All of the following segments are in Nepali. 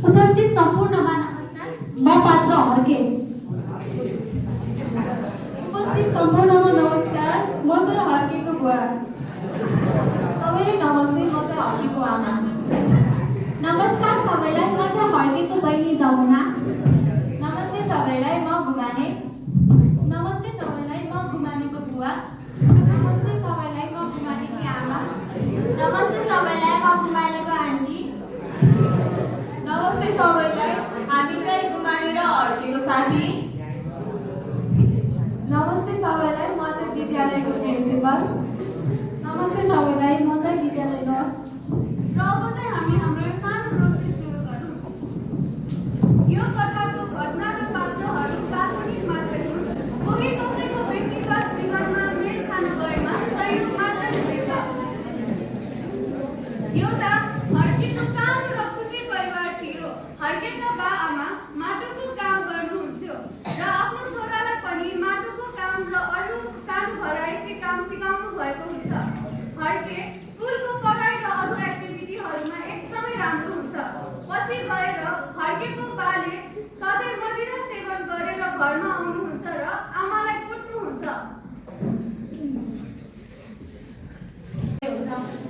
उपस्थित सम्पूर्णमा नमस्कार। म पात्र हर्के। उपस्थित सम्पूर्णमा नमस्कार। म चाहिँ हर्केको बुवा। सबैलाई नमस्ते। म चाहिँ हर्केको आमा। नमस्कार सबैलाई। म चाहिँ हर्केको बहिनी जमुना। नमस्ते सबैलाई। म घुमाने। नमस्ते सबैलाई। म घुमानेको बुवा। नमस्ते सबैलाई। म घुमानेकी आमा। नमस्ते सबैलाई। म घुमानेको आन्टी। नमस्ते सबैलाई। हामी चाहिँ घुमाने र हर्केको साथी। नमस्ते सबैलाई। म चाहिँ विद्यालयको प्रिन्सिपल। नमस्ते सबैलाई। म चाहिँ विद्यालय नर्स। र अब चाहिँ हामी हाम्रो यो सानो प्रस्तुति सुरु गरौँ। यो कथाको घटना र पात्रहरू काल्पनिक मात्रै हुन्। कोही कसैको व्यक्तिगत जीवनमा मेल खान गएमा सहयोग मात्र हुनेछ। एउटा हर्केको सानो र खुसी परिवार थियो। हर्केका बा आमा माटोको काम गर्नुहुन्थ्यो र आफ्नो छोरालाई पनि माटोको काम र अरू सानो घरायसी काम सिकाउनु भएको हुन्छ। हर्के स्कुलको पढाइ र अरू एक्टिभिटीहरूमा एकदमै राम्रो हुन्छ। पछि गएर हर्केको बाले सधैँ मदिरा सेवन गरेर घरमा आउनुहुन्छ र आमालाई कुट्नुहुन्छ।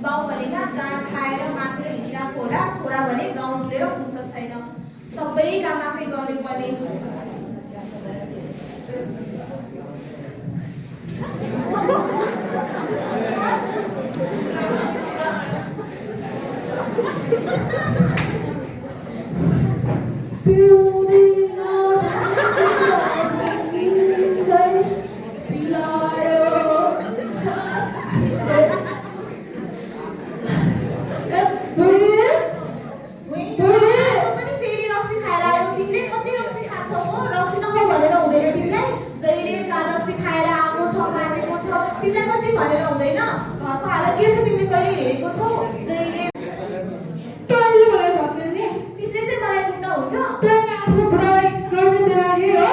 बाउ भनेका जाँड खाएर मात्र हिँडिरहेको होला, छोरा भने गाउँ डुलेर फुर्सद छैन। सबै काम आफै गर्नुपर्ने। भनेर हुँदैन। घरको हालत के छ तिमीले कहिले हेरेको छौ? जहिले तैँले मलाई भन्ने नि तिमीले चाहिँ मलाई कुट्न हुन्छ। तैँले आफ्नो बुढालाई गर्ने बेलाले हो।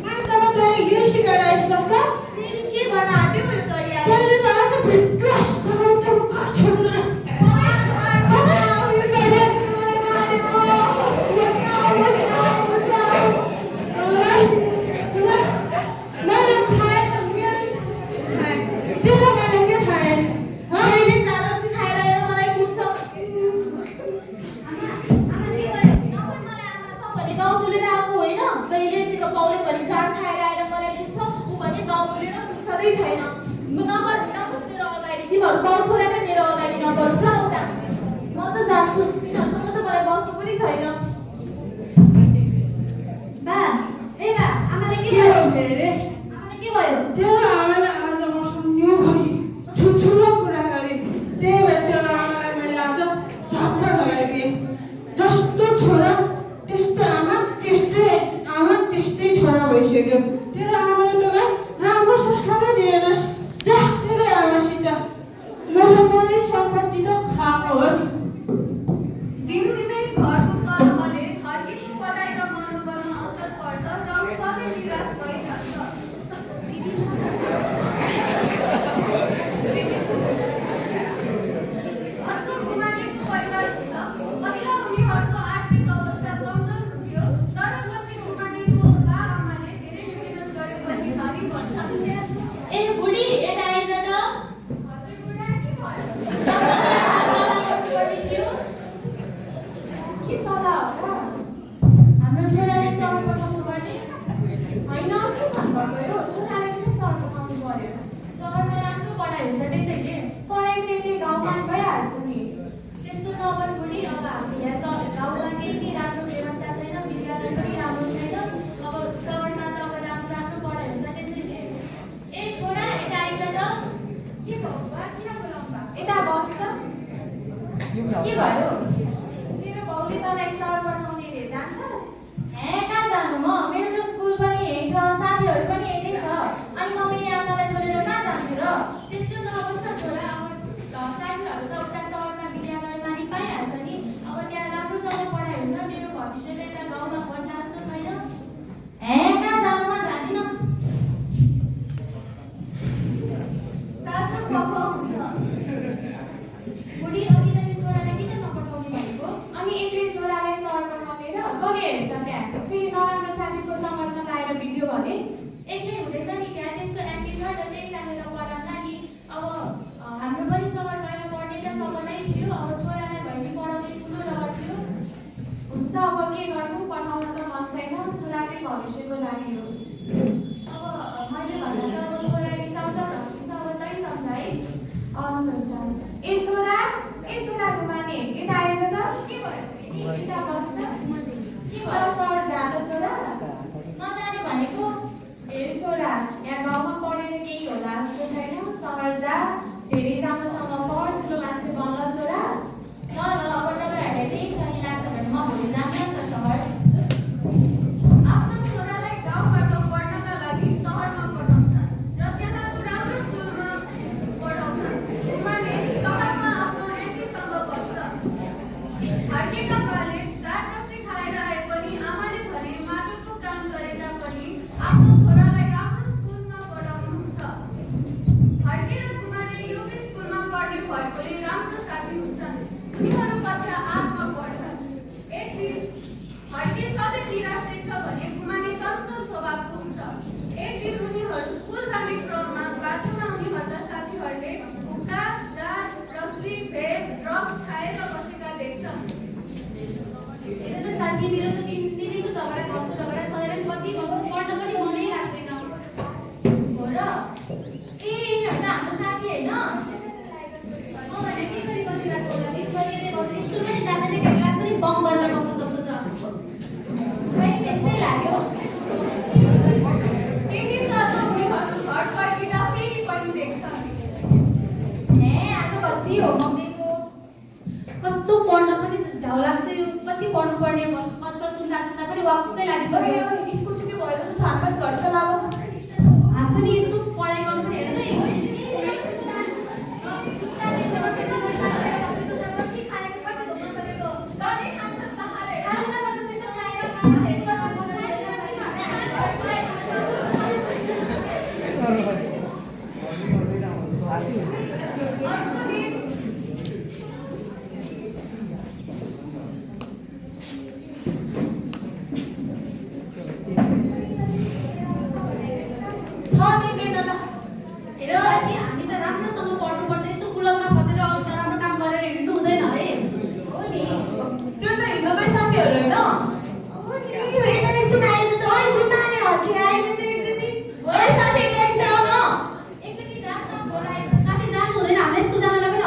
अनि तब तैँले यो सिकाएर आइसस् त? फेरि के गर्न आँट्यो यो चढिया? तैँले त आज भिक्कस लगाउँछौ छोड्न। छैन नगर नबस् मेरो अगाडि। तिमीहरू बाउ छोराकै मेरो अगाडि नबस्। जा उता। म त जान्छु। तिनीहरूसँग त मलाई बस्नु पनि छैन। बा, ए बा, आमाले के के भयो? हो फेरि? आमाले के भयो? तेरो आमाले आज मसँग न्यु खोजी ठुल्ठुलो कुरा गरे। त्यही भएर तेरो आमालाई मैले आज झपझप लगाइदिएँ। जस्तो छोरा त्यस्तो आमा, त्यस्तै आमा त्यस्तै छोरा भइसक्यो। तेरो आमाले तँलाई राम्रो संस्कार दिएनस्। जा तेरो आमासित। मैले पनि सम्पत्ति त खाएको हो नि। दिनदिनै घरको कलहले हर्केको पढाइ र मनोबलमा असर पर्छ र सधैँ निराश भइरहन्छ। अर्को घुमानेको परिवार हुन्छ। पहिला उनीहरूको आर्थिक अवस्था कमजोर हुन्थ्यो, तर पछि घुमानेको बा आमाले धेरै मेहनत गरे पनि धनी बन्छन्। ए बुढी, यता आइज त। हजुर बुढा, के भयो? के सल्लाह हो र? हाम्रो छोरालाई सहर पठाउनु पर्ने। होइन, के भन्नुभयो? छोराले किन सहर पठाउनु पर्यो? सहरमा राम्रो पढाइ हुन्छ त्यसैले। पढाइ त्यही गाउँमा भइहाल्छ नि। त्यस्तो नगर बुढी। अब हाम्रो यहाँ गाउँमा केही राम्रो व्यवस्था छैन, विद्यालय पनि राम्रो छैन। अब सहरमा त अब राम्रो राम्रो पढाइ हुन्छ त्यसैले। ए छोरा, यता आइज त। के भयो बुवा? किन बोलाउनु भएको? यता बस् त। के भयो? मेरो बाउले तँलाई सहर पठाउने रे, जान्छस्? ए कहाँ जानु म? मेरो त स्कुल पनि यही छ, साथीहरू पनि यही छ। अनि म मेरो आमालाई छोडेर कहाँ जान्छु र? त्यस्तो नगर्नु न छोरा। अब साथीहरू त उता सहरमा विद्यालयमा नि पाइहाल्छ नि। अब त्यहाँ राम्रोसँग पढाइ हुन्छ। मेरो क्या फेरि नराम्रो साथीको सङ्गतमा गएर बिग्यो भने एक्लै हुँदैन नि क्या त्यस्तो एक्टिङ छ र त्यही राखेर पढाउँदा नि अब हाम्रो पनि सहर गएर पढ्ने त सपनै थियो अब छोरालाई भैली पढाउने ठुलो रहर थियो हुन्छ अब के गर्नु पठाउन त मन छैन छोराकै भविष्यको लागि हो अब मैले भन्दा त अब छोरा रिसाउँछ झस्किन्छ अब तै सम्झाइ हुन्छ ए छोरा घुमाने यता आएछ त के भयो यता बस्छ के भयो सहर जाँदा छोरा नजाने भनेको ए छोरा यहाँ गाउँमा पढेर केही होला जस्तो छैन सहर जा धेरै राम्रोसँग पढ ठुलो मान्छे बन्न छोरा ल अब तपाईँहरूलाई त्यही सही लाग्छ भने म भोलि जान्न नि त सहर आफ्नो छोरालाई गाउँबाट पढ्नका लागि सहरमा पठाउँछन् र त्यहाँको राम्रो स्कुलमा पढाउँछन् उमाले सहरमा आफ्नो एन्टीसँग बस्छ हर्केका बाले दाँत रक्सी खाएर आए पनि आमाले भने माटोको काम गरे तापनि आफ्नो छोरालाई राम्रो स्कुलमा पढाउनुहुन्छ हर्के र कुमारले योगिक स्कुलमा पढ्ने भएकोले राम्रो साथी हुन्छन् उनीहरू कक्षा 8 मा पढ्छन् एक दिन हर्के सधैँ निराश देख्छ भने कुमारले चञ्चल स्वभावको हुन्छ एक दिन उनीहरू स्कुल जाने क्रममा बाटोमा उनीहरूका साथीहरूले हुक्का जाँड रक्सी भेट ड्रग्स खाएर बसेका देख्छन् हेर त साथी मेरो त दिनदिनैको झगडा घरको झगडा चलेर कति अब पढ्न पनि मनै लाग्दैन हो र ए यिनीहरू त हाम्रो साथी होइन भने के गरी बसिरहेको होला दिनभरि यसले गर्दा स्कुल पनि जाँदैन क्या क्लास पनि बङ्क गरेर बस्नु जस्तो छ खै त्यस्तै लाग्यो त्यही दिन त उनीहरू घर फर्किँदा फेरि पनि देख्छन् ए आज कति हो मम्मीको कस्तो पढ्न पनि झ्याउ लाग्छ यो कति पढ्नु पर्ने कस्तो सुन्दा पनि वाक्कै लागिसक्यो स्कुल छुट्टी भएपछि हातमा घट्ट लाग्यो हात पनि यस्तो पढाइ गर्नु पनि हेर हेर साथी हामी त राम्रोसँग पढ्नुपर्छ यस्तो कुलतमा फसेर राम्रो काम गरेर हिँड्नु हुँदैन है हो नि त्यो त हिँड्नकै साथीहरू होइन एकैछिन आएर त ओइ सुताने हत्ती आएपछि एकचोटि ओइ साथी एकचोटि आउन एकचोटि जान न बोलाए साथी जानु हुँदैन हामीलाई यस्तो जानलाई पनि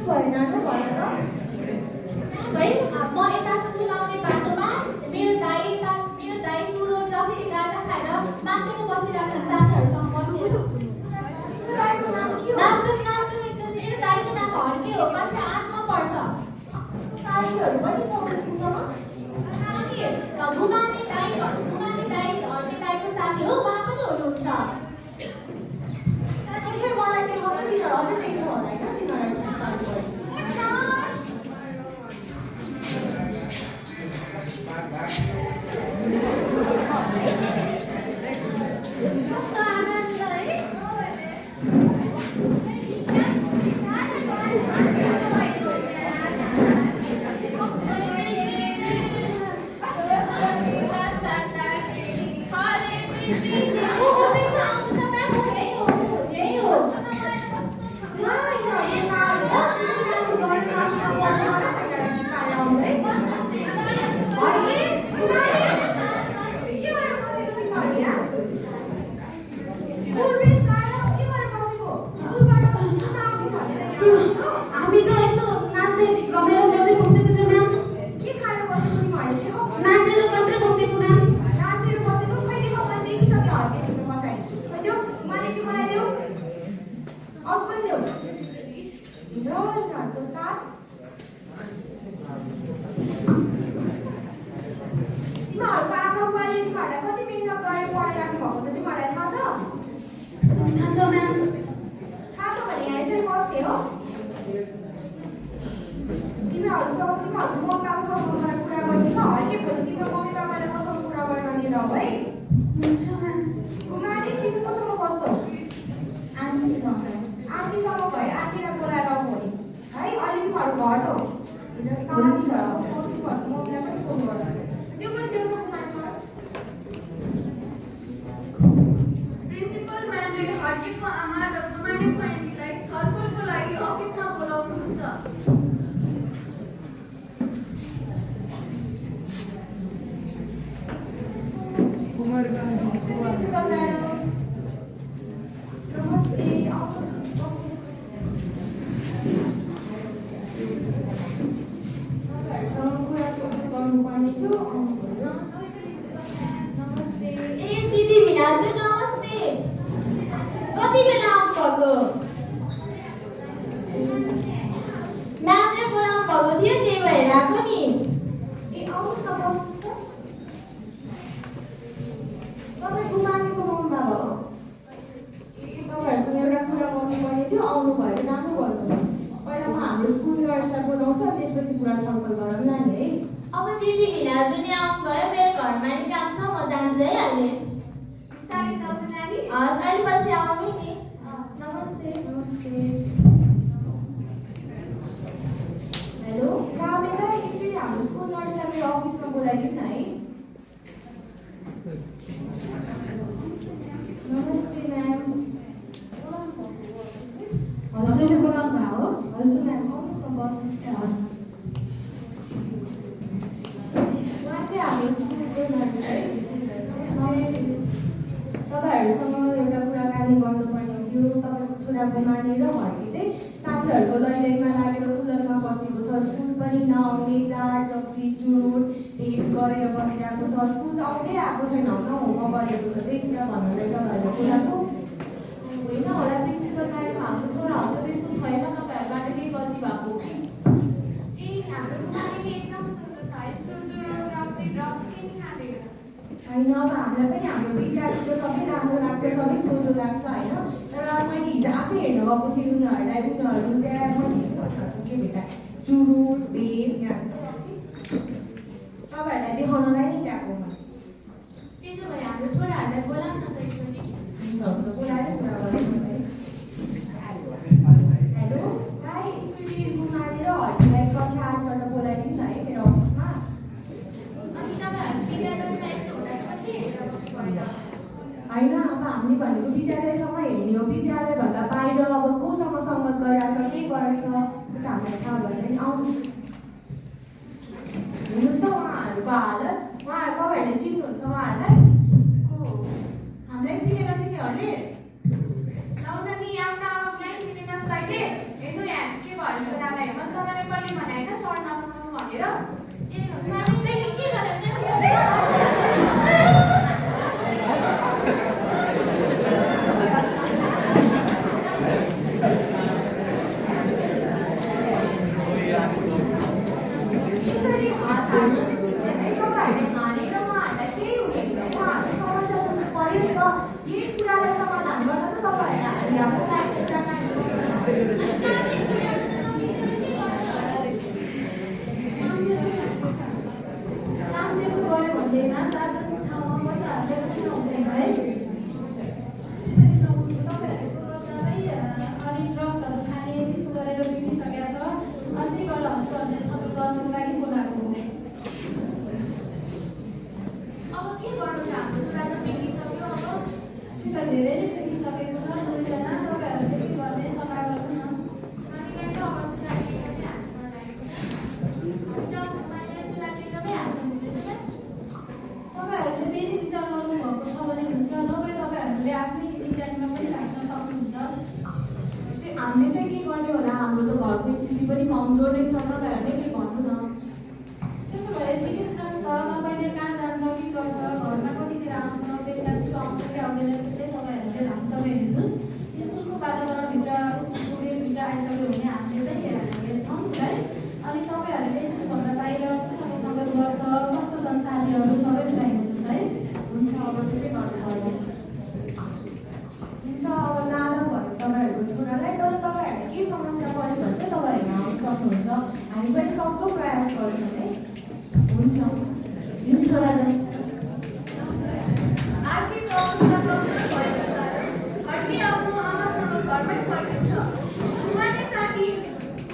भएन र भन त भाइ म यता स्कुल आउने बाटोमा मेरो दाइ चुरो रक्सी गाजा खाएर माथिको बसिरहेको छ साथीहरूसँग बसेर नाच्छु मेरो दाइको नाम हर्के हो मान्छे आत्मा पर्छ साथीहरू पनि छ उसँग घुमाने दाइ हर्के दाइको साथी हो उहाँ पनि हुनुहुन्छ मलाई देखाउनु तिनीहरू अझै देख्नु होला होइन तिनीहरूलाई कस्तो आनन्द है हामी त यस्तो नाच्दै रमाइलो गर्दै बसेको छ म्याम के खाएर बसेको नि मैले नाचेर मात्रै बसेको म्याम नाचेर बसेको कहिले कपाल देखिसक्यो हर्के तिम्रो पछाडि त्यो मैले के बनाइदेऊ अफ पनि देऊ हिँड्रो हिँड्रो ताप तिमीहरूको आफ्नो बुवाले तिमीहरूलाई कति मिहिनेत गरेर पढाइराख्नु भएको छ तिमीहरूलाई थाहा छ थाहा म्याम थाहा छ भने यहाँ यसरी बस्ने हो तिमीहरूसँग तिमीहरूको मम्मी बाबासँग मलाई कुरा गर्नु छ हर्के भोलि तिम्रो मम्मी बाबाले मसँग कुरा गर्न लिएर आऊ है कुमारी तिमी कोसँग बस्छौ आन्टीसँग आन्टीसँग भयो आन्टीलाई बोलाएर आऊ भोलि है अहिले तिमीहरू घर हो काम छ तिमीहरूको मम्मीलाई पनि फोन गर त्यो पनि देऊ त कुमारीमा प्रिन्सिपल म्यामले हर्केको आमा र कुमारीको आन्टीलाई छलफलको लागि अफिसमा बोलाउनुहुन्छ नमस्ते गर्नुपर्ने थियो नमस्ते ए दिदी भिनाजु नमस्ते कति बेला आउनुभएको म्यामले बोलाउनु भएको थियो त्यही भएर आएको नि ए आउनुहोस् न बस्नुहोस् त तपाईँ गुमानीको मम्मी बाबा हो तपाईँहरूसँग एउटा कुरा गर्नुपर्ने थियो आउनु भयो राम्रो गर्नु पहिला म हाम्रो स्कुल गर्छलाई बोलाउँछ त्यसपछि कुरा छलफल गरौँ न नि है अब दिदी भिनाजु नि आउनुभयो मेरो घरमा नि काम छ म जान्छु है अहिले बिस्तारै जाऊ नानी अहिले पछि आउनु नि नमस्ते नमस्ते हेलो रामेलाई एकचोटि हाम्रो स्कुल नर्सलाई मेरो अफिसमा बोलाइदिनु न है नमस्ते म्याम हजुरले बोलाउनु भएको हो हजुर म्याम आउनुहोस् न बस्नुहोस् उहाँ चाहिँ हाम्रो स्कुलको नर्स है तपाईँहरूसँग एउटा कुराकानी गर्नुपर्ने थियो तपाईँको छोराको मानेर हर्के चाहिँ साथीहरूको लैजाइमा लागेर कुलरमा बसेको छ स्कुल पनि नआउने दार रक्सी चुरोट हिट गरेर बसिरहेको छ स्कुल आउँदै आएको छैन होला होमवर्क गरेको छ त्यही कुरा भन्नुलाई तपाईँहरूको कुराको होइन होला प्रिन्सिपल म्याडम हाम्रो छोराहरू त त्यस्तो छैन तपाईँहरूबाट केही गल्ती भएको ए हाम्रो कुमारीले एकदम सोझो छ स्कुल चुरो रक्सी नि खाँदैन छैन अब हामीलाई पनि हाम्रो विद्यार्थीको सबै राम्रो लाग्छ सबै सोझो लाग्छ होइन तर मैले हिजो आफै हेर्नु गएको थिएँ उनीहरूलाई उनीहरू त्यहाँ के भेटा चुरोट बेद तपाईँहरूलाई देखाउनलाई नै गएको त्यसो भए हाम्रो छोराहरूलाई बोलाउँ न त एकचोटि बोलाएर कुरा गरौँ है हेलो भाइ एकचोटि कुमारी र हर्केलाई कक्षा आजबाट बोलाइदिनु न है मेरो अफिसमा अनि तपाईँहरू विद्यालयमा यस्तो हुँदा कति हेरेर बस्नु पर्छ होइन अब हामीले भनेको विद्यालयसम्म हेर्ने हो विद्यालयभन्दा बाहिर अब कोसँग सङ्गत गरिरहेछ के गरेछ त्यो हामीलाई थाहा भएन नि आउनु हेर्नुहोस् त उहाँहरूको हालत भनेर मालिकले के गरेर त्यसरी हात हाल्नु तपाईँहरूले मानेर उहाँहरूलाई केही हुँदैन उहाँहरूले समाधान पर्यो नि त यही कुरालाई समाधान गर्न त तपाईँहरूले हाम्रो लागि कुराकानी काम त्यस्तो गऱ्यो भन्दैमा सार्वजनिक ठाउँमा पैसाहरूले किन हुँदैन है त्यसरी नहुनु तपाईँहरूले पूर्वजलाई अनि ड्रग्सहरू खाने त्यस्तो गरेर बिग्रिसकेको छ अझै गएर हस्पिटलले छलफल गर्नुको लागि बोलाएको हो अब के गर्नु त हाम्रो छोरा त बिग्रिसक्यो अब त्यो त धेरै नै बिग्रिसकेको छ दुईजना तपाईँहरूले के गर्ने सफा गर्नु न मालिकलाई त अब सुधार्ने हाल्नु मालिकलाई सुधार्ने हाल्नु हुँदैन तपाईँहरूले त्यही विचार गर्नुभएको छ भने हुन्छ नभए तपाईँहरूले आफ्नै निगरानीमा पनि राख्न सक्नुहुन्छ हामीले चाहिँ के गर्ने होला हाम्रो त घरको स्थिति पनि कमजोर नै छ तपाईँहरूले के भन्नु न त्यसो भए ठिकै छ नि त तपाईँले कहाँ जान्छ के गर्छ घरमा कतिखेर आउँछ बेलुका छिटो आउँछ कि आउँदैन त्यो चाहिँ तपाईँहरूले राम्रोसँग हेर्नुहोस् स्कुलको वातावरणभित्र स्कुलको गेटभित्र आइसक्यो भने हामीले चाहिँ हेर्छौँ है अनि तपाईँहरूले स्कुलभन्दा बाहिर कसँग सङ्गत गर्छ कस्तो छन् साथीहरू सबै कुरा हेर्नुहोस् है हुन्छ अब त्यसै गर्नु पर्यो हुन्छ अब लानु भयो तपाईँहरूको छोरालाई तर तपाईँहरूले के समस्या पऱ्यो भने चाहिँ तपाईँहरू आउनु सक्नुहुन्छ हामी पनि सक्दो प्रयास गर्छौँ है हुन्छ जुन छोरालाई आर्थिक अवस्था कमजोर भएको कारण हर्की आफ्नो आमासँग घरमै फर्किन्छ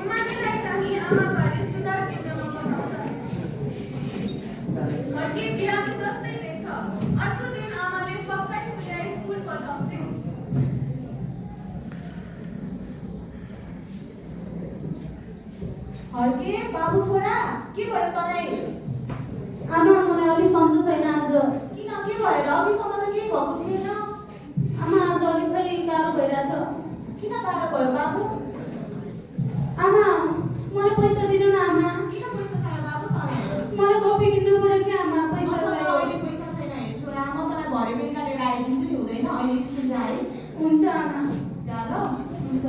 उमानेलाई चाहिँ आमाबाले सुधार केन्द्रमा पठाउँछ हर्की बिरामी जस्तै देख्छ अर्को दिन आमाले पक्कै फुल्याई स्कुल पठाउँछिन् हर्के बाबु छोरा के भयो तँलाई आमा मलाई अलिक सन्चो छैन आज किन के भएर अघिसम्म त केही भएको थिएन आमा आज अलिक खै गाह्रो भइरहेछ किन गाह्रो भयो बाबु आमा मलाई पैसा दिनु न आमा किन पैसा छैन बाबु तँलाई मलाई कफी किन्नु पर्यो कि आमा पैसा मसँग चाहियो अहिले पैसा छैन हेर छोरा म तँलाई भरे बेलुका लिएर आइदिन्छु नि हुँदैन अहिले स्कुल जा है हुन्छ आमा जा ल हुन्छ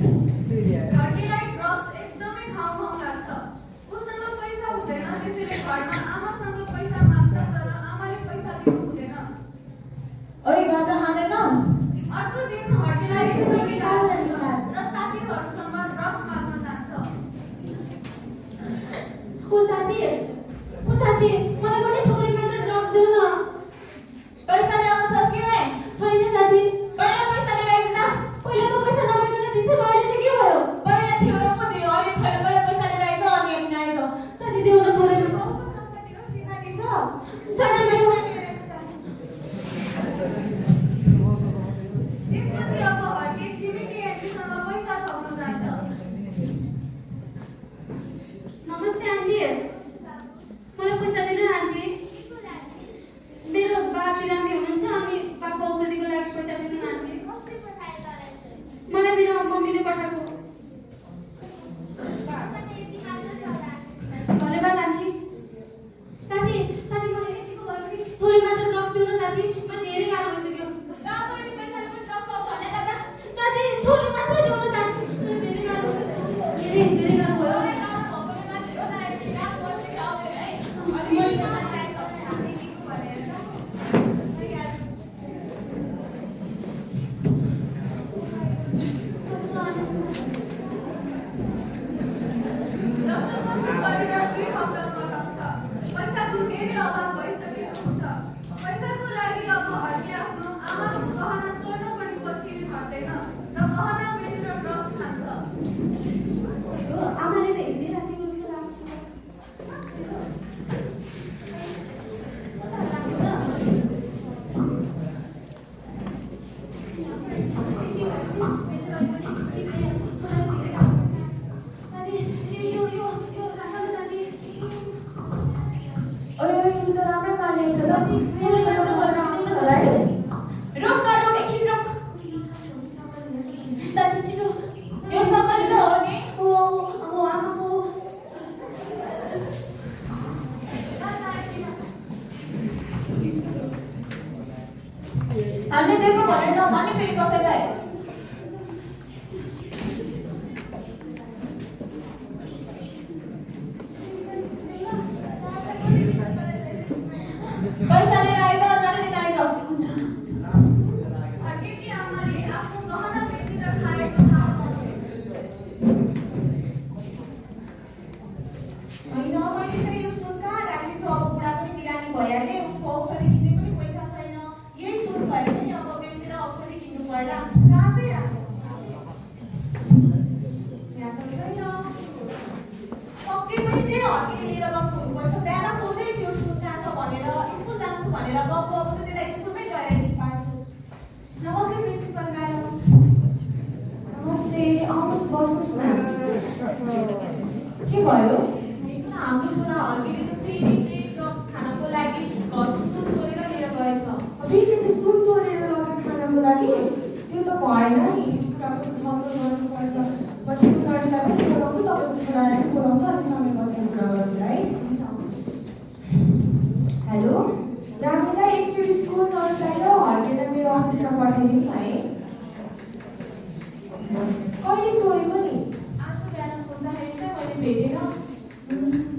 हर्कीलाई ड्रग्स एकदमै खाउ लाग्छ उसँग पैसा हुँदैन त्यसैले घरमा आमासँग पैसा माग्छ तर आमाले पैसा दिनु हुँदैन ओइ गाजा हालेन अर्को दिन हर्कीलाई एकदमै डाल र साथीहरूसँग ड्रग्स माग्न जान्छ ओ साथी मलाई पनि थोरै मात्र ड्रग्स देऊ न पैसा ल्याउन सकिने छैन साथी पहिला पैसा लिएर आइज पहिला त पैसा नभइकन दिन्थ्यो अहिले चाहिँ के भयो पहिला थियो र पो दियो अहिले छैन पहिला पैसा लिएर आइज अनि हेर्न आइज साथी देऊ न थोरै कतिको फ्रीमा दिन्छ छैन हामीले दिएको भनेर नभने फेरि कसैलाई पैसा लिएर आइज जाने निकालिज हर्केकी आमाले आफ्नो गहना बेचेर खाएको थाहा पाउँथे। होइन मैले चाहिँ यो सुन कहाँ राखेछु अब बुढा पनि बिरामी भइहाले उसको औषधि किन्ने पनि पैसा छैन यही सुन भयो भने अब बेचेर औषधि किन्नु पर्ला कहाँ चाहिँ राख्नु यहाँ त छैन पक्कै पनि त्यही हर्केले लिएर गएको हुनुपर्छ बिहान सोध्दै थियो सुन कहाँ छ भनेर स्कुल जान्छु भनेर गएको अब त त्यसलाई स्कुलमै गएर पार्छु नमस्ते प्रिन्सिपल म्याडम नमस्ते आउनुहोस् बस्नुहोस् न के भयो हाम्रो छोरा हर्केले त फेरि ड्रग्स खानको लागि घरको सुन चोरेर लिएर गएछ फेरि सुन चोरेर लगेर खानको लागि त्यो त भएन नि कुराको छलफल गर्नुपर्छ पछि गाडीलाई पनि बोलाउँछु तपाईँको छोरालाई पनि बोलाउँछु अनि सँगै बसेर कुरा गर्नु है हेलो रामुलाई एकचोटि स्कुल नर्सलाई र हर्केलाई मेरो अफिसमा पठाइदिनु है कहिले चोरेको नि आज बिहान खोज्दाखेरि चाहिँ मैले भेटेन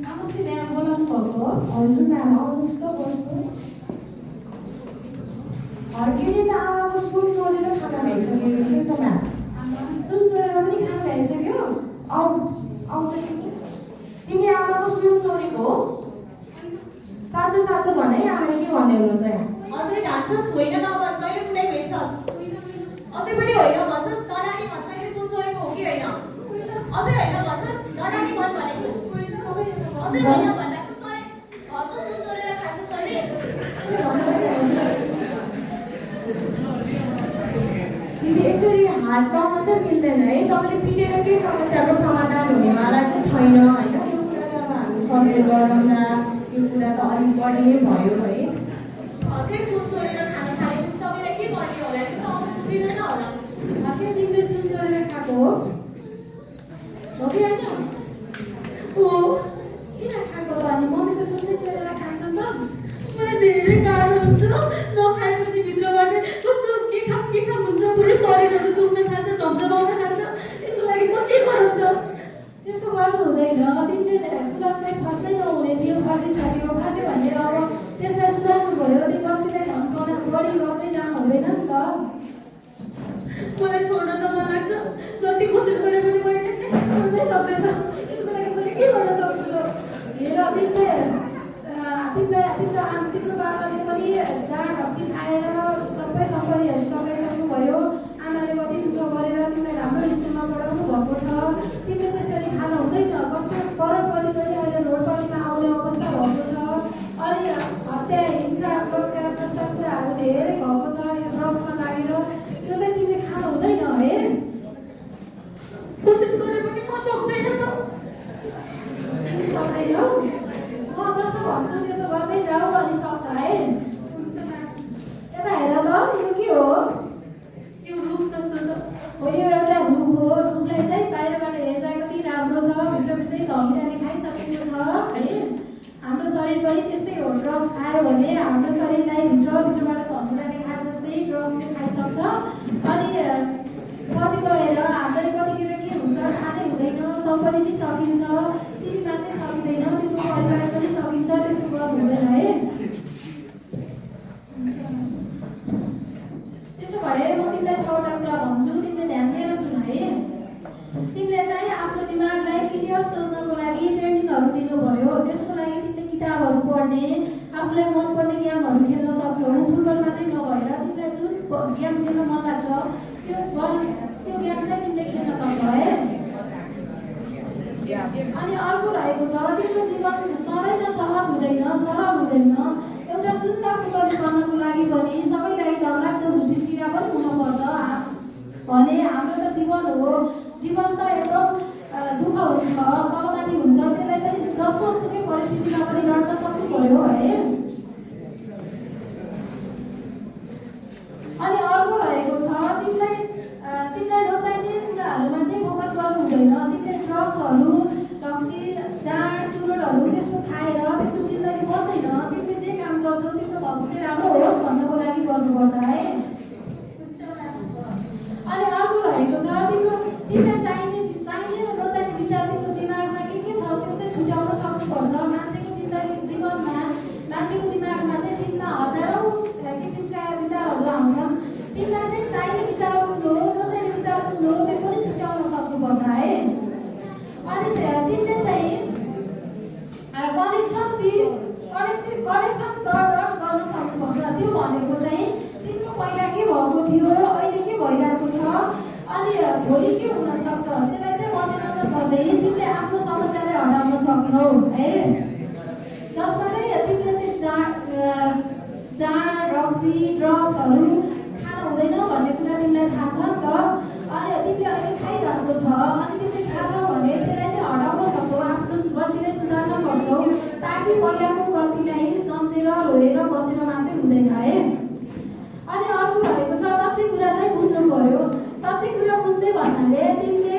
नमस्ते म्याम बोलाउनु भएको हजुर म्याम आउनुहोस् त बस्नु हर्केले त आमाको सुन चोरेर खाना भइसकेको थियो त म्याम सुन चोरेर पनि खाना भइसक्यो आउँछ तिमीले आमाको सुन चोरेको हो साँचो साँचो भने आमाले के भन्दै हुनुहुन्छ यहाँ अझै ढाँट्छस् होइन नभन् कहिले कुनै भेट्छस् अझै पनि होइन भन्छस् डरानी भन् मैले सुन चोरेको हो कि होइन अझै होइन भन्छस् डरानी भन् भनेको अझै होइन भन्दा घरको सुन चोरेर खान्छस् अहिले तिमी यसरी हात चाउन चाहिँ मिल्दैन है तपाईँले पिटेर के समस्याको समाधान हुनेवाला चाहिँ छैन होइन यो कुरा त अब हामी सबै गराउँदा यो कुरा त अलिक बढी नै भयो है अर्कै सुन चोरेर खान थालेपछि तपाईँलाई के गर्ने होला त्यो त अब सुन्दिँदैन होला के तिमीले सुन चोरेर खाएको हो कि होइन हो किन खाएको त अनि मम्मीको सुन चाहिँ चोरेर खान्छन् त मलाई धेरै गाह्रो हुन्छ नखाएपछि भित्रबाट कस्तो के खाम हुन्छ पुरै शरीरहरू दुख्न थाल्छ झम्झमाउन थाल्छ त्यसको लागि कति गराउँछ त्यस्तो गर्नु हुँदैन तिमीले कुरालाई फस्नै नहुने थियो फसिसक्यो फस्यो भने अब त्यसलाई सुधार्नु भयो त्यो व्यक्तिलाई धम्काउन बढी गर्दै जानु हुँदैन नि त मलाई छोड्न त मन लाग्छ जति कोसिस गरे पनि मैले छोड्नै सक्दैन त्यसको लागि मैले के गर्न सक्छु र हेर तिम्रो बाबाले पनि जाँड रक्सी खाएर सबै सम्पत्तिहरू सघाइसक्नुभयो आमाले कति दुःख गरेर तिमीलाई राम्रो स्कुलमा पढाउनु भएको छ तिमीले त्यसरी खान हुँदैन कस्तो करोडपति पनि अहिले रोडपतिमा आउने अवस्था भएको छ अनि हत्या हिंसा बलात्कार जस्ता कुराहरू धेरै भएको छ यो ड्रग्समा लागेर त्यो चाहिँ तिमीले खान हुँदैन है कोसिस गरे पनि म सक्दैन त तिमी सक्दैनौ म जस्तो भन्छु त्यसो गर्दै जाऊ अनि सक्छ है यता हेर त यो के हो यो रुख जस्तो छ हो यो एउटा रुख हो रुखलाई चाहिँ बाहिरबाट हेर्दा कति राम्रो छ भित्रभित्रै धमिराले खाइसकेको छ है हाम्रो शरीर पनि त्यस्तै हो ड्रग्स खायो भने हाम्रो शरीरलाई भित्रबाट धमिराले खाए जस्तै ड्रग्सले खाइसक्छ अनि पछि गएर हामीलाई कतिखेर के हुन्छ थाहै हुँदैन सम्पत्ति पनि सकिन्छ तिमी मात्रै सकिँदैन तिम्रो परिवार पनि सकिन्छ त्यस्तो गर्नु हुँदैन है त्यसो भए म तिमीलाई 6वटा कुरा भन्छु तिमीले ध्यान दिएर सुन है तिमीले चाहिँ आफ्नो दिमागलाई क्लियर सोच्नको लागि ट्रेनिङहरू दिनुभयो त्यसको लागि तिमीले किताबहरू पढ्ने आफूलाई मनपर्ने गेमहरू खेल्न सक्छौ फुटबल मात्रै नभएर तिमीलाई जुन गेम खेल्न मन लाग्छ त्यो गेम चाहिँ तिमीले खेल्न सक्छौ है अनि अर्को रहेको छ तिम्रो जीवन सधैँ त सहज हुँदैन सरल हुँदैन एउटा सुन्दर पुतली बन्नको लागि पनि सबैलाई डरलाग्दो झुसिसिरा पनि हुनुपर्छ भने हाम्रो त जीवन हो जीवन त एकदम दुःख हुन्छ तलमाथि हुन्छ त्यसलाई चाहिँ जस्तो सुकै परिस्थितिमा पनि लड्न सक्नुभयो है अनि अर्को रहेको छ तिमीलाई रोजाइने कुराहरूमा चाहिँ फोकस गर्नु हुँदैन तिमीले ड्रग्सहरू रक्सी जाँड चुरोटहरू त्यस्तो खाएर तिम्रो जिन्दगी बन्दैन तिमीले जे काम गर्छौ तिम्रो भविष्य राम्रो होस् भन्नको लागि गर्नुपर्छ है भनेको चाहिँ तिम्रो पहिला के भएको थियो र अहिले के भइरहेको छ अनि भोलि के हुन सक्छ त्यसलाई चाहिँ मध्यनजर गर्दै तिमीले आफ्नो समस्यालाई हटाउन सक्छौ है। जसमा चाहिँ तिमीले चाहिँ जाँड रक्सी ड्रग्सहरू खानु हुँदैन भन्ने कुरा तिमीलाई थाहा छ नि त। अनि तिमीले अहिले खाइरहेको छ अनि तिमीले थाहा छ भने त्यसलाई चाहिँ हटाउन सक्छौ, आफ्नो गल्तीलाई सुधार्न सक्छौ, ताकि पहिलाको गल्तीलाई सम्झेर रोएर बसेर मात्रै हुँदैन है। अनि अर्को भनेको छ कति कुरा चाहिँ बुझ्नु पर्यो। कति कुरा बुझ्दै भन्नाले तिमीले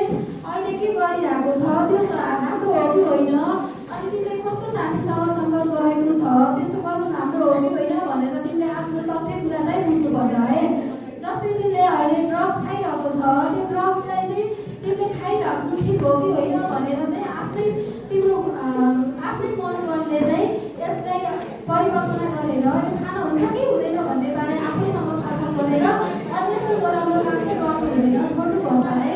अहिले के गरिरहेको छ त्यो राम्रो हो कि होइन, अनि तिमीले कस्तो साथीसँग सङ्गत गरेको छ त्यस्तो गर्नु राम्रो हो कि होइन भनेर तिमीले आफ्नो तथ्य कुरा चाहिँ बुझ्नुपर्छ है। जस्तै तिमीले अहिले ड्रग्स खाइरहेको छ, त्यो ड्रग्सलाई चाहिँ तिमीले खाइरहेको ठिक हो कि होइन भनेर चाहिँ तिम्रो आफ्नै मनले चाहिँ यसलाई परिकल्पना गरेर यो खाना हुन्छ कि हुँदैन भन्ने बारे आफैसँग छलफल गरेर अनि यस्तो नराम्रो काम चाहिँ गर्नु हुँदैन, छोड्नुपर्छ है।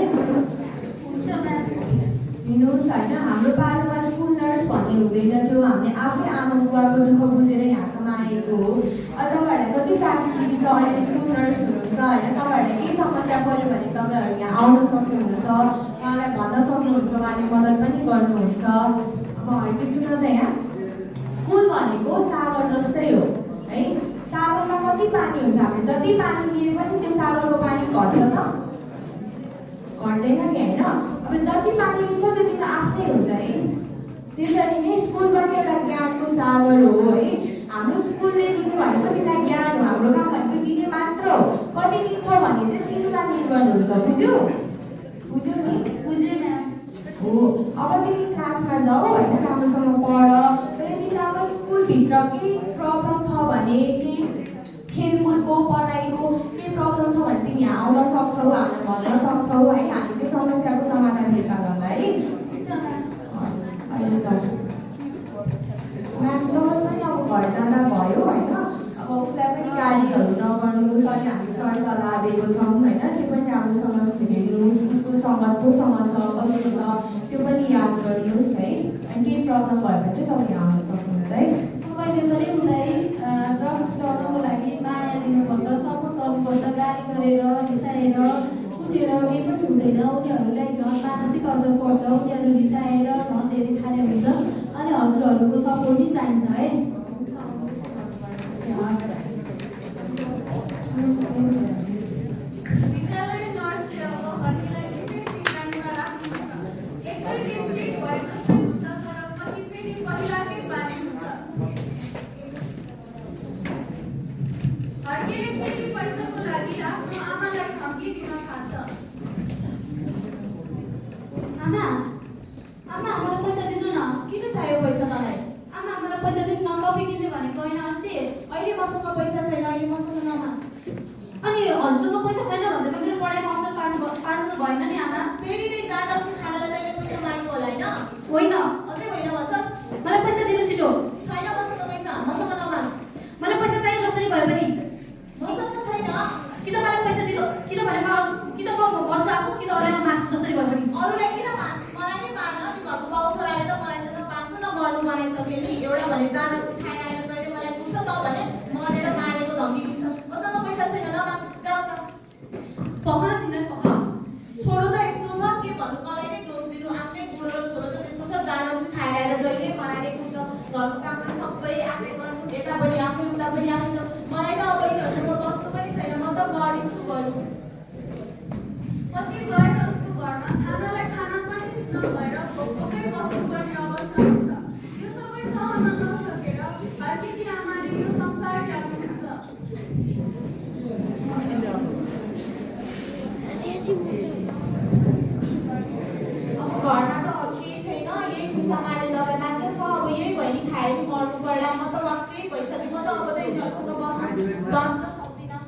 हेर्नुहोस् होइन, हाम्रो पालोमा स्कुल नर्स भन्ने हुँदैन थियो, हामीले आफै आमा बुवाको दुःख बुझेर यहाँसम्म आएको हो। तपाईँहरूलाई कति फ्यासिलिटी छ, अहिले स्कुल नर्स हुनुहुन्छ होइन, तपाईँहरूलाई केही समस्या पऱ्यो भने तपाईँहरू यहाँ आउन सक्नुहुन्छ, उहाँलाई भन्न सक्नुहुन्छ, उहाँले मद्दत पनि गर्नुहुन्छ। अब हर्के सुन त यहाँ स्कुल भनेको सागर जस्तै हो है। सागरमा कति पानी हुन्छ, हामीले जति पानी दिए पनि त्यो सागरको पानी घट्छ त घट्दैन नि होइन। अब जति पानी हुन्छ त्यो तिम्रो आफ्नै हुन्छ है। त्यसरी नै स्कुल पनि एउटा ज्ञानको सागर हो है। हाम्रो स्कुलले दिनु भनेको तिमीलाई ज्ञान हो, हाम्रो काम भनेको दिने मात्र हो। कति दिन्छ भने चाहिँ तिमीमा निर्भर हुन्छ, बुझ्यौ बुझ्यौ नि बुझेन हो। अब तिमी क्लासमा जाऊ होइन, राम्रोसँग पढ, तर तिमीलाई अब स्कुलभित्र केही प्रब्लम छ भने केही खेलकुदको पढाइको केही प्रब्लम छ भने तिमी यहाँ आउन सक्छौ, हामीलाई भन्न सक्छौ है। हामी त्यो समस्याको समाधान फिर्ता गर्दा है। अहिले त म्यामसँग पनि अब घर जाँदा भयो होइन, अब उसलाई पनि गालीहरू नगर्नुहोस्, अनि हामी सरसल्लाह दिएको छौँ होइन, त्यो पनि राम्रोसँग सुनिदिनुहोस्, स्कुल सङ्गतको सँग छ कस्तो छ त्यो पनि याद गरिदिनुहोस् है। अनि केही प्रब्लम भयो भने चाहिँ तपाईँ आउन सक्नुहुन्छ है। तपाईँले पनि उसलाई ड्रग्स गर्नको लागि माया दिनुपर्छ, सपोर्ट गर्नुपर्छ, गाली गरेर रिसाएर कुटेर केही पनि हुँदैन। उनीहरूलाई झन् मानसिक असर पर्छ, उनीहरू रिसाएर झन् धेरै खाने हुन्छ। अनि हजुरहरूको सपोर्ट नै चाहिन्छ है। विद्यालय नर्सले अब हर्केलाई विशेष निगरानीमा राख्नुहुन्छ। एकै दिन ठिक भए जस्तै हुन्छ, तर कतिपय दिन पहिलाकै बानी हुन्छ। हर्केले फेरि पैसाको लागि आफ्नो आमालाई धम्की दिन थाल्छ। आमा आमा मलाई पैसा दिनु न। किन चाहियो पैसा मलाई? आमा मलाई पैसा दिनु न, कफी किन्ने भनेको होइन अस्ति। अहिले मसँग पैसा छैन, अहिले मसँग नमा। अनि हजुरको पैसा छैन भन्दा मेरो पढाइमा असर पार्नु भएन नि आमा। फेरि नै जाँड खानालाई तैँले पैसा मागेको होला होइन? होइन, अझै होइन भन्छ। मलाई पैसा दिनु छिटो। छैन मसँग पैसा, मसँग नमाग। मलाई पैसा चाहियो जसरी भए पनि। मसँग छैन। कि त मलाई पैसा दिनु, कि त भने कि त म भन्छु आफू, कि त अरूलाई माग्छु जसरी भए पनि। अरूलाई किन माग, मलाई नै माग। घरको बाउ छोराले त मलाई त नपाक्नु न गर्नु बनाइसक्यो नि। एउटा भने जाँड खाएर आएर तैँले मलाई पुग्छ त भने मरेर मारेको धम्की दिन्छ। मसँग पैसा छैन, नमाग जाउँछ। पक्र तिमीलाई पक्र छोडो त। यस्तो छ के भन्नु, मलाई नै दोष दिनु। आफ्नै बुढो र छोरो त त्यस्तो छ, जाँड खाएर आएर जहिले मलाई हुन्छ। घरको काममा सबै आफै गर्नु, यता पनि आफै उता पनि आफै। मलाई त अब यिनीहरूसँग बस्नु पनि छैन, म त मरिन्छु गर्छु। पछि गएर उसको घरमा खानालाई खाना पनि नभएर भोकै बस्नुपर्ने अवस्था हुन्छ। यो सबै सहन नसकेर हर्केकी आमाले यो संसार त्याग्नुहुन्छ। अब घरमा त अरू केही छैन, यही समारे दबाई मात्र छ। अब यही भयो नि, खाएर नि मर्नु पर्ला। म त वाक्कै भइसक्यो, म त अब त यिनीहरूसँग बाँच्न सक्दिनँ।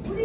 बुढी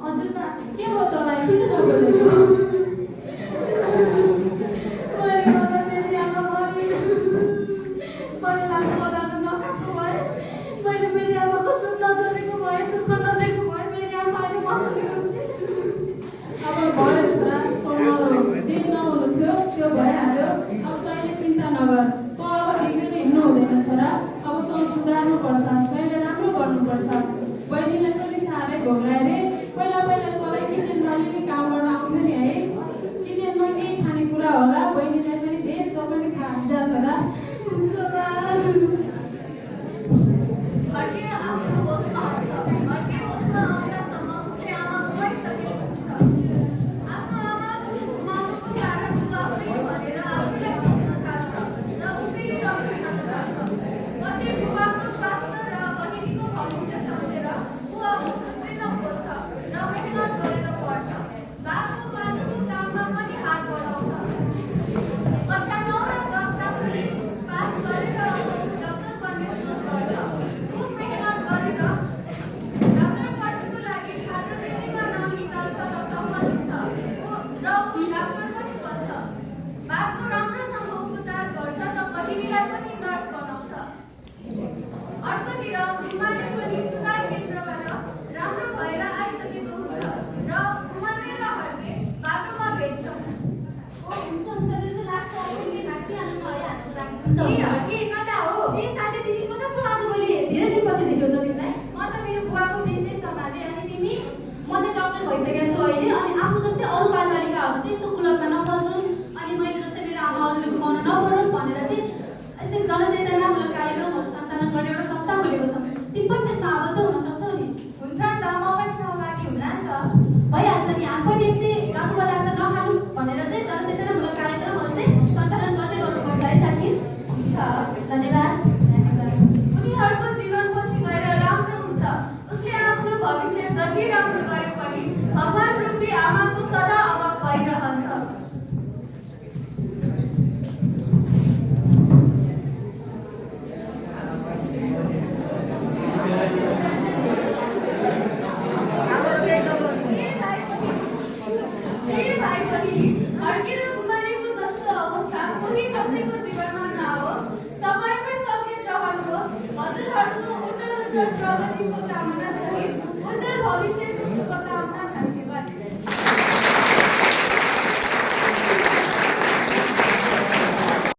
हजुर बा के भयो तँलाई किन नबोलेको मैले गर्दा मेरो आमा मरिन् मैले लाग्नु बगाएर नखाएको भए मैले मेरो आमाको सुख नजरेको भए दुःख नदेखेको भए मेरो आमा अहिले मर्नु अब भयो छोरा पढ्नु जे नहुनु थियो त्यो भइहाल्यो अब तैँले चिन्ता नगर तँ अब बिग्रेर हिँड्नु हुँदैन छोरा अब तँ सुधार्नुपर्छ तैँले राम्रो गर्नुपर्छ बहिनीलाई पनि साह्रै भोगाए रे पहिला तँलाई किचनमा अलिअलि काम गर्न आउँथ्यो नि है किचनमा केही खानेकुरा होला बहिनीलाई पनि भेज तँ पनि खान्छ छोरा फर्केर आफ्नो होसमा आउँछ फर्केर होसमा आउँदासम्म उसले आमा गुमाइसकेको हुन्छ आफ्नो मामुको कारण बुवाकै भनेर आफूलाई खोज्न थाल्छ र उसले रक्षण गर्छ पछि बुवाको स्वास्थ्य र बहिनीको भविष्य सम्झेर बुवा उसुक्रिन खोज्छ र मेहनत गरेर पढ्छ बाको मानुको काममा पनि हात बढाउँछ कक्षा 9 र 10 राम्ररी पास गरेर डक्टर बन्ने सोच गर्छ खुब मेहनत गरेर डक्टर पढ्नुको लागि छात्रवृत्तिमा नाम निकाल्छ र सफल हुन्छ र ऊ डाक्टर पनि बन्छ बाको राम्रोसँग उपचार गर्छ र बहिनीलाई पनि नर्स बनाउँछ अर्कोतिर बिमारी पनि सुधार केन्द्रबाट राम्रो भएर आइसकेको हुन्छ र कुमारी र हर्के बाटोमा भेट्छ म त मेरो बुवाको बिजनेस सम्हालेँ अनि तिमी म चाहिँ डक्टर भइसकेको छु अहिले अनि आफू जस्तै अरू बालबालिकाहरू चाहिँ यस्तो कुलतमा नफल्छुन् अनि मैले जस्तै मेरो आमा अरूले गुमाउनु नपरोस् भनेर चाहिँ यस्तै जनचेतनामूलक कार्यक्रमहरू सञ्चालन गर्ने एउटा संस्था खोलेको छ तिमी पनि त्यसमा आबद्ध हुन सक्छौ नि हुन्छ नि त म पनि सहभागी हुला नि त भइहाल्छ नि आफूले यस्तै रातो पदार्थ नखानु भनेर चाहिँ जनचेतनामूलक कार्यक्रमहरू चाहिँ सञ्चालन गर्दै गर्नुपर्छ है साथी धन्यवाद उनीहरूको जीवन पछि गएर राम्रो हुन्छ उसले आफ्नो भविष्य जति राम्रो गरे पनि भगवान रूपी आमाको सदा अभाव भइरहन्छ हर्केर गुमारेको जस्तो अवस्था कोही कसैको जीवनमा नआओस् समयमै सचेत रहनुहोस् हजुरहरूको उज्जवल प्रगतिको कामना सहित उज्जवल भविष्य